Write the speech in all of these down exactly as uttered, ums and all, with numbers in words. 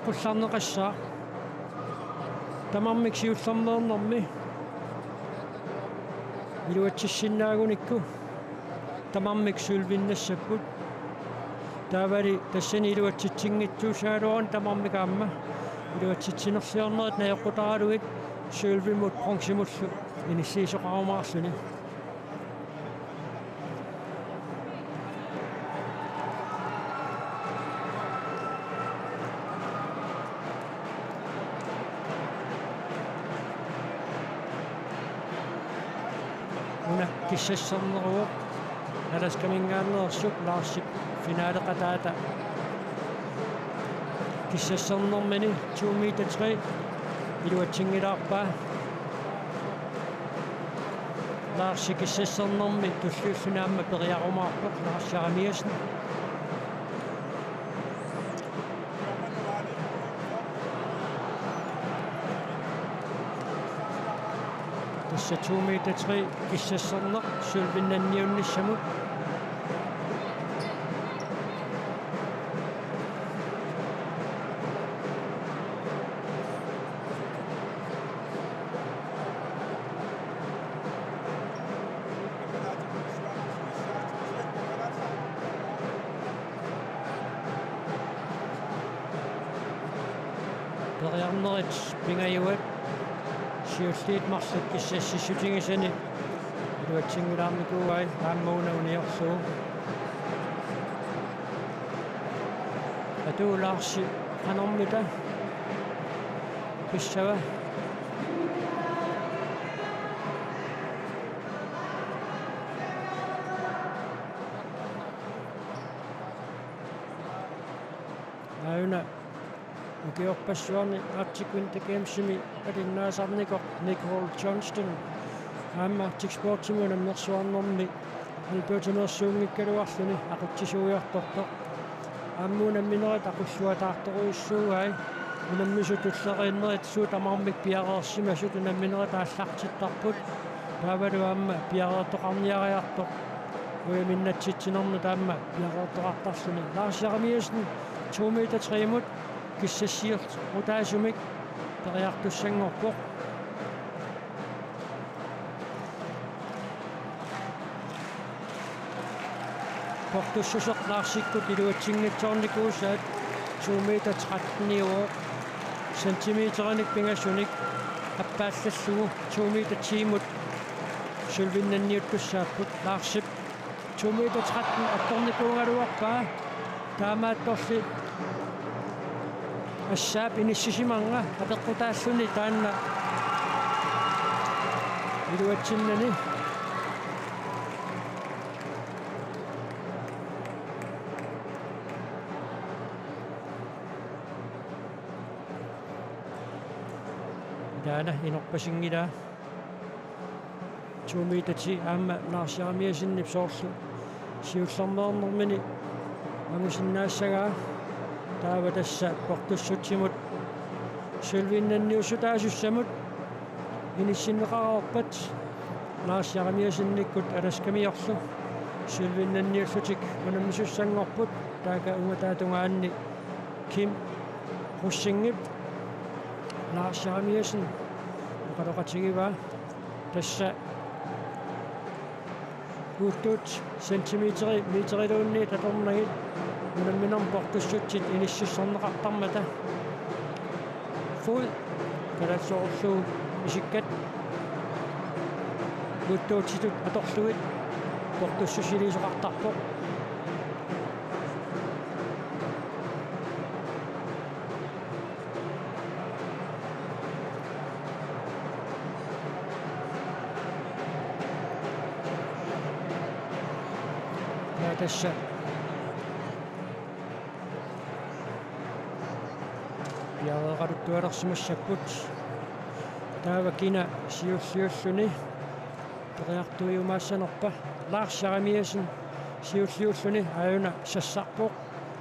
Qullarneqassaaq. Tamarmik siullermeernermi iluatsissinnaagunikku tamarmik sølvinnassapput. Taavali tassani iluatsitsinngitsuusaraluaruni tamarmik aamma iluatsitsinerliornerit najoqqutaralugit sølvimut bronzemullu inissiisoqarumaarluni. Una kissasserneruvoq Alaskamingaanneersup Larsip finaaleqataata kissassernermini to meter tre iluatsinngilaarpaa. Larsi kissassernermi tulliulluni aamma periarumaarpoq, Lars Jeremiassen. Tassa to meter tre kissasserneq sølvinnanniunnissamut. Periarnerit pingajuat siulliit marluk kissassissutigisani iluatsinngilaarnikuuai aamma una uniorlugu. Atuu Larsi qanormita pissava? Aajuna ukiorpassuarni Arctic Winter Gamesimi alinnaasarnikoq Nicole Johnston aamma Arctic Sportsimi unammersuarnermi Albertimeersuunngikkaluarluni aqutsisuiartortoq. Aamma unamminerit aqulluataartorujussuugai, unammisut tulleriinnerit suut tamarmik piareersimasut unamminerit aallartittarput. Taavalu aamma piareertoqarniariartoq. Ujaminnatsitsinermut aamma piareertoqartarluni. Lars Jeremiassen to meter tre-mut kissassiorutaasumik periartussanngorpoq. Portussuseq Larsikkut iluatsinngitsoornikuusaat to meter tretten-iuvoq, centimeterinik pingasunik appaallallugu to meter ti-mut sølvinnanniuttussaapput. Larsip to meter tretten attornikuugaluarpaa. Taamaattorli assaap inissisimanera apeqqutaalluni taanna iluatsinnani. Taanna inorpasinngilaa. To meter ti aamma Lars Jeremiassenip soorlu siullermeernermini angusinnaassagaa. Taava tassa portussutsimut sølvinnanniussutaasussamut inissinneqareerpat Lars Jeremiassenikkut Alaskamiorlu sølvinnanniullutik unammisussanngorput, taakku ungataatungaanni Kim Rosingip Lars Jeremiassen oqaloqatigivaa. Tassa uuttuut centimeteri, meteriluunniit atornagit unamminermi portussutsit inississorneqartarmata. Fod, kalaallisullu isikkat, uuttuutitut atorlugit portussusiliisoqartarpoq. Ja, tassa piareeqaluttualersimassapput. Taava kina siulliulluni periartuiumaassanerpa? Lars Jeremiassen siulliulluni aajuna sassarpoq.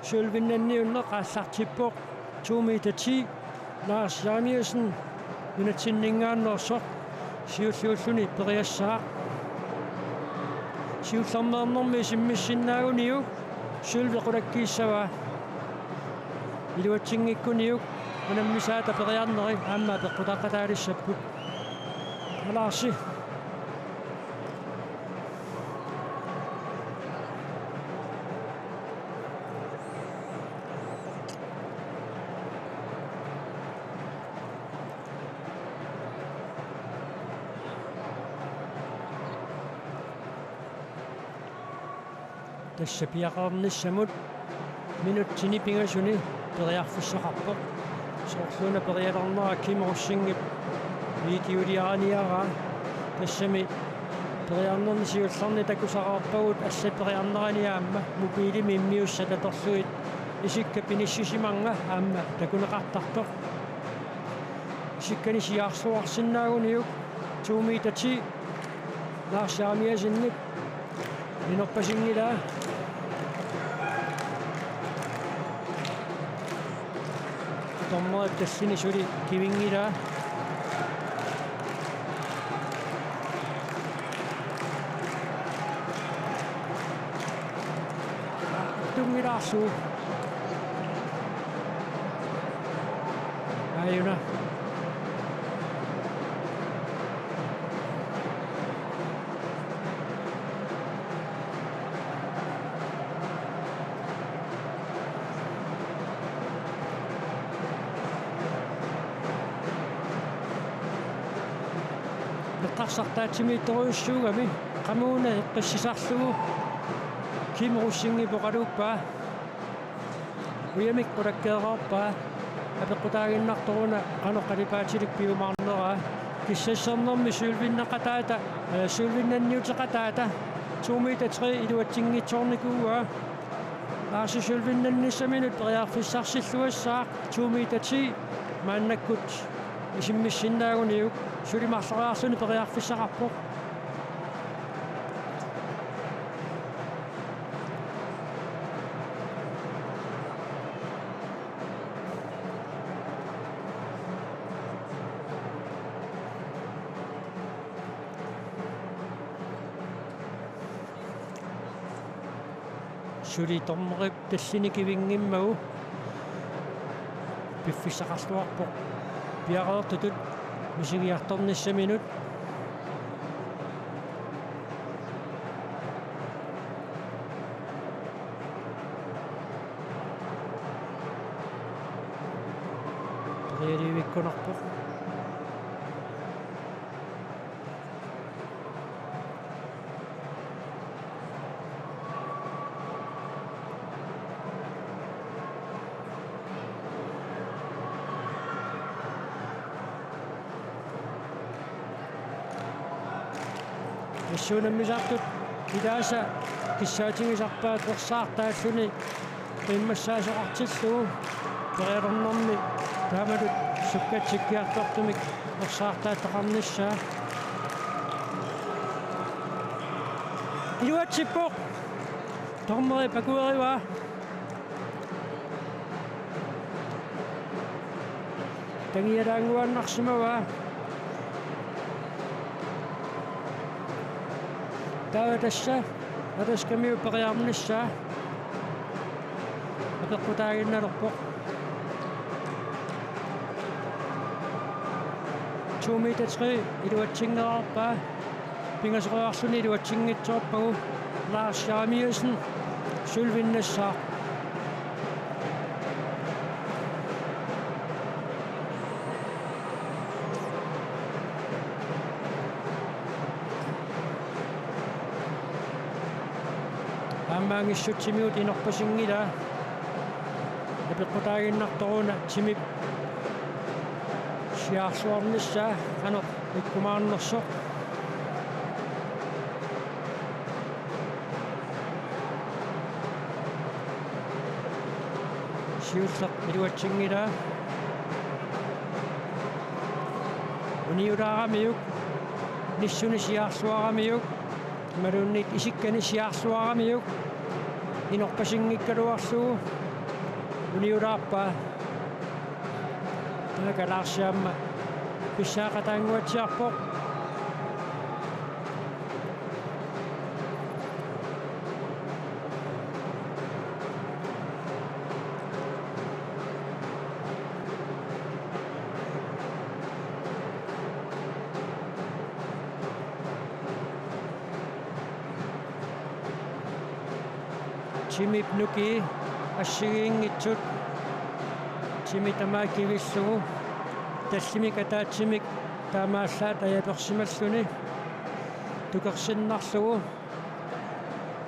Sølvinnanniunneq aallartippoq. To meter ti. Lars Jeremiassen nunatsinninngaanneersoq siulliulluni periassaaq. Siullermeernermi simmissinnaaguniuk sølvi qulakkiissavaa. iluatsinngikkuniuk unammisaata periarneri aamma apeqqutaaqataalissapput. Alaarsi. Tassa piareernissamut minutsini pingasuni periarfissaqarpoq. Soorluuna periarnera Kim Rosingip videoliariniaraa. Tassami periarnerni siullerni takusaqarpagut allat periarnerani aamma mobiilimi immiussat atorlugit isikka pinissisimanngilaq aamma takuneqartartoq. Isikkani siaarluarsinnaaguniuk to meter ti Lars Jeremiassenip inorpasinngilaa. Dommerip tallini suli kivinngilaa. Tunngilaarlugu. Aajuna. Eqqarsartaatsimiittorujussuugami qamuuna eqqissisarlugu Kim Rosingip oqaluuppaa. Ujamik qulakkeeraarpaa, apeqqutaaginnartoruna qanoq qalipaatilik piumaarneraa. Kissassernermi sølvinneqataata, eh, sølvinnanniuteqataata to meter tre iluatsinngitsoornikuuaa. Aasi sølvinnannissaminut periarfissarsilluassaaq to meter ti maannakkut isimmissinnaaguniuk suli marloriarluni periarfissaqarpoq. Suli dommerip tallini kivinngimmagu piffissaqarluarpoq piareertutut misigiartornissaminut. Perialivikkunarpoq. Tassuuna unammisartut ilaasa kissaatigisarpaat ersaartaalluni qiimmassaasoqartillugu periarnermi taamatut sukkatsikkiartortumik ersaartaattaqarnissaa. Iluatsippoq. Dommeri pakuerivaa. Tangialaannguaannarsimavaa. Taava tassa Alaskamiut periarnissaa apeqqutaaginnalerpoq. To meter tre iluatsinngeraarpaa. Pingasoriarluni iluatsinngitsoorpagu Lars Jeremiassen sølvinnassaaq. Aamma angissutsimigut inorpasinngilaa. Apeqqutaaginnartoruna Timip siaarluarnissaa qanoq ikkumaarnersoq. Siulleq iluatsinngilaa. Uniulaaramiuk, nissuni siaarluaramiuk, imaluunniit isikkani siaarluaramiuk, inorpasinngikkaluarlugu uniulaarpaa. Taakalaarsiamma pissaaqataannguatsiarpoq. Timip nukii assigiinngitsut, timi tamaat kivillugu tallimik ataatsimik taamaallaat ajapersimalluni tukersinnarlugu.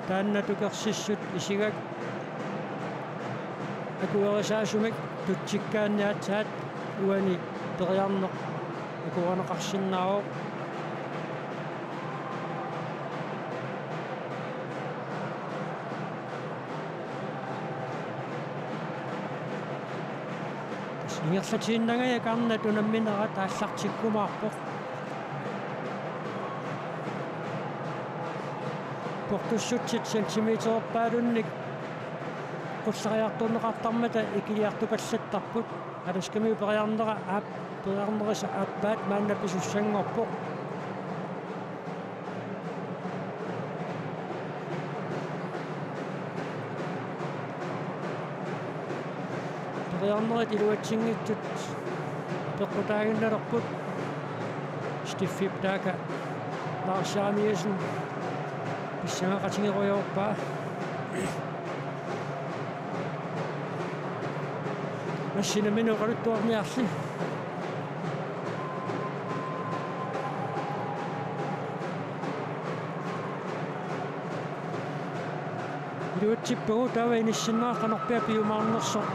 Taanna tukersissut isigak akuerisaasumik tutsikkaanni aatsaat uani periarneq akuerineqarsinnaavoq. Tassa ingerlatiinnangajak arnat unamminerat aallartikkumaarpoq. Portussutsit centimetererpaalunnik qullariartorneqartarmata ikiliartupallattarput. Alaskamiut periarnera aap-, periarnerisa aappaat maanna pisussanngorpoq. Periarnerit iluatsinngitsut peqqutaaginnalerput. Stiffip taaka Lars Jeremiassen pissangaqatigerujoorpaa. Assinamini oqaluttuarniarli. Iluatsippagu taava inissinnera qanorpiaq piumaarnersoq.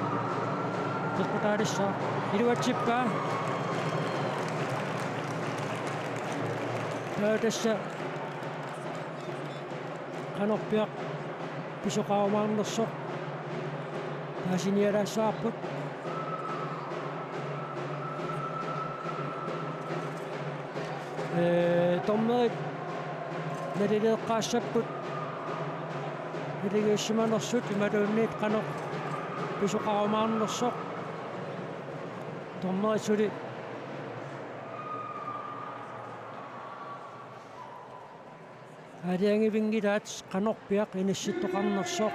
Peqqutaalissaaq. Iluatsippaa. Taava tassa qanorpiaq pisoqarumaarnersoq paasinialaassavarput. Ee, dommerit nalileeqqaassapput naligiussimanersut imaluunniit qanoq pisoqarumaarnersoq. Dommerit suli aalajangivinngilaat qanorpiaq inissittoqarnersoq.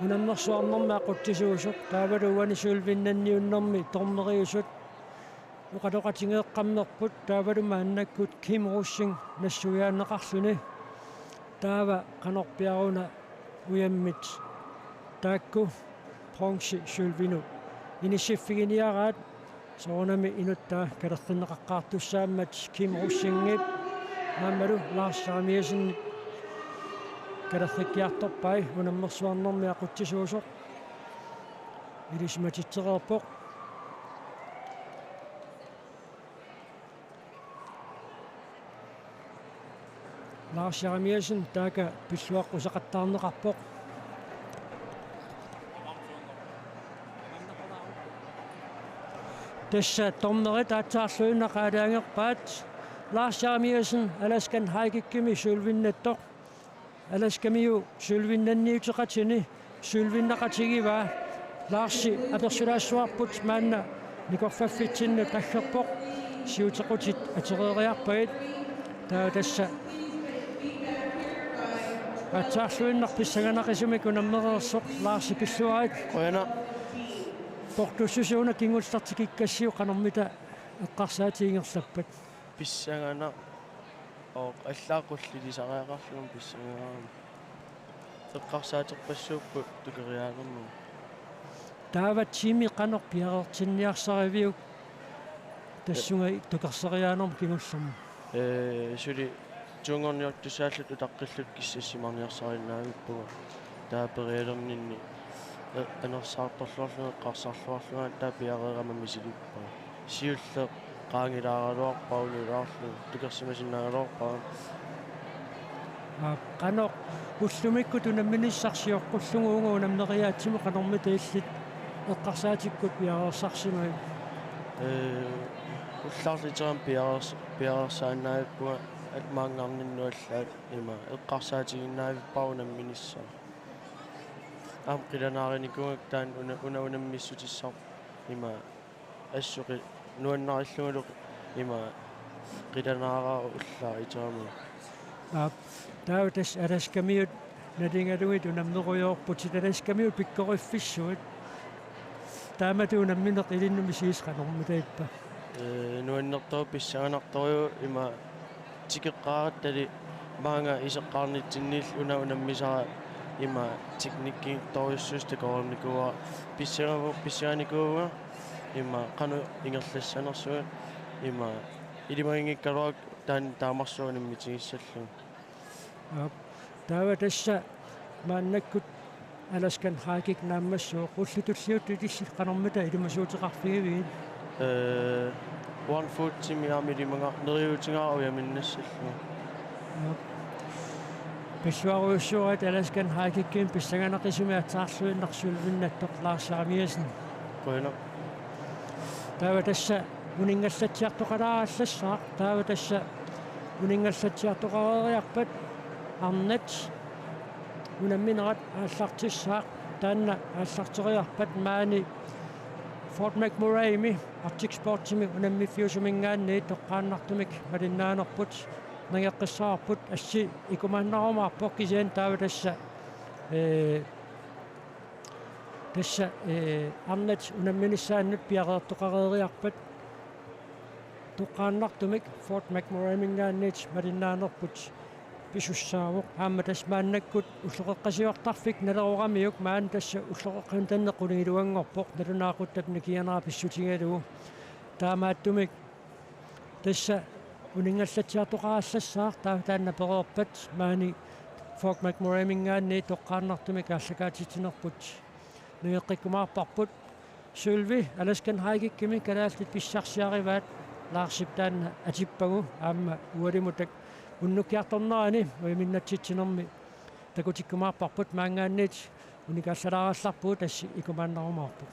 Unammersuarnermi aqutsisuusoq taavalu uani sølvinnanniunnermi dommeriusut oqaloqatigeeqqammerput taavalu maannakkut Kim Rosing nassuiaanneqarluni. Taava qanorpiaruna ujammit taakku bronze sølvinut inissiffiginiaraat. Soorunami inuttaa kalerrinneqaqqaartussaammat Kim Rosingip aammalu Lars Jeremiassenip kalerrikkiartorpai. Unammersuarnermi aqutsisuusoq ilisimatitsereerpoq. Lars Jeremiassen taaka pilluaqquseqattaarneqarpoq. Tassa dommerit aatsaarluinnaq aalajangerpaat. Lars Jeremiassen Alaskan High Kickimi sølvinnattoq. Alaskamiu sølvinnanniuteqatini sølvinneqatigivaa. Larsi apersulaassavarput maanna nikorfaffitsinnut aggerpoq. Siutequtit atereeriarpagit. Taava tassa aatsaarluinnaq pissanganaqisumik unammereersoq. Larsi, pilluarit. Qujanaq. Portussuseq una kingulleq tikikkassiuk qanormita eqqarsaatigilerpat? Pissanganaq. Oq, allaat qullilisariaqarlunga pissanganaq. Eqqarsaaterpassuupput tukeriaanermut. Taava timi qanoq piareertinniarsariviuk tassunga tukerseriaanermut kingullermut? Ee, suli toogorniortussaalluta utaqqilluta kissassimaarniarsariinnaavippunga. Taava perialerninni, ee, anersaartorluarlunga eqqarsarluarlunga taava piareerama misilippara. Siulleq qaangilaaraluarpara unilaarlugu, tukersimasinnaagaluarpara. Aa, qanoq ullumikkut unamminissarsi sioqqullugu uunga unammeriaatsimut qanormita illit eqqarsaatikkut piareersarsimavit? Ee, ullaarliterama piareers-, piareersaannaavippunga, at maanngarninnut allaat ima eqqarsaatiginnaavippara unamminissara. Aamma qilanaarinikuugakku taanna una, una unammissutissaq ima assut qi-, nuannarillugulu ima qilanaarara ullaaq iterama. Aap, taava tassa Alaskamiut nalingalugit unammerujoorputit, Alaskamiut pikkoriffissuit. Taamatut unammineq ilinnut misigisat qanormita ippa? Ee, nuannertoq pissanganartorujuuvoq ima tikeqqaarattali maanga iseqqaarnitsinniilli una unammisara Ima teknikki torjussuusoq takoreernikuuara, pissagama pissaganikuuara, ima qanoq ingerlassanersugut, ima ilimaginngikkaluarlugu taanna taamarsuaq unammitigissalluni. Aap. Taava tassa maannakkut Alaskan High Kick naammassivoq, ullut tulliuttut illit qanormita ilimasuuteqarfigivigit? Ee, one foot-imi aamma ilimaga-, neriuutigaara ujaminnassallunga. Aap. Pilluarujussuugatta Alaskan High Kickimi pissanganaqisumik aatsaarluinnaq sølvinnattoq Lars Jeremiassen. Qujanaq. Taava tassa uninngallatsiartoqalaarallassaaq, taava tassa uninngallatsiartoqareeriarpat arnat unamminerat aallartissaaq, taanna aallarteriarpat maani Fort McMurraymi Arctic Sportsimi unammiffiusuminngaanniit toqqaannartumik malinnaanerput nangeqqissavarput, assi ikumaannarumaarpoq kisianni taava tassa, ee, tassa, ee, arnat unamminissaannut piareertoqareeriarpat toqqaannartumik Fort McMurrayminngaanniit malinnaanerput pisussaavoq. Aamma tassa maannakkut ulloqeqqasiortarfik naleroramiuk maani tassa ulloqeqqanut tanneq qulingiluanngorpoq, nalunaaquttap nikinera pissutigalugu. Taamaattumik tassa uninngallatsiartoqarallassaaq, taava taanna pereerpat maani Fort McMurrayminngaanniit toqqaannartumik aallakaatitsinerput nangeqqikkumaarparput. Sølvi Alaskan High Kickimi kalaallit pissarsiarivaat Larsip taanna atippagu, aamma ualimut tak-, unnukkiartornerani ujaminnatsitsinermi takutikkumaarparput, maanngaanniit unikallalaarallarpugut, assi ikumaannarumaarpoq.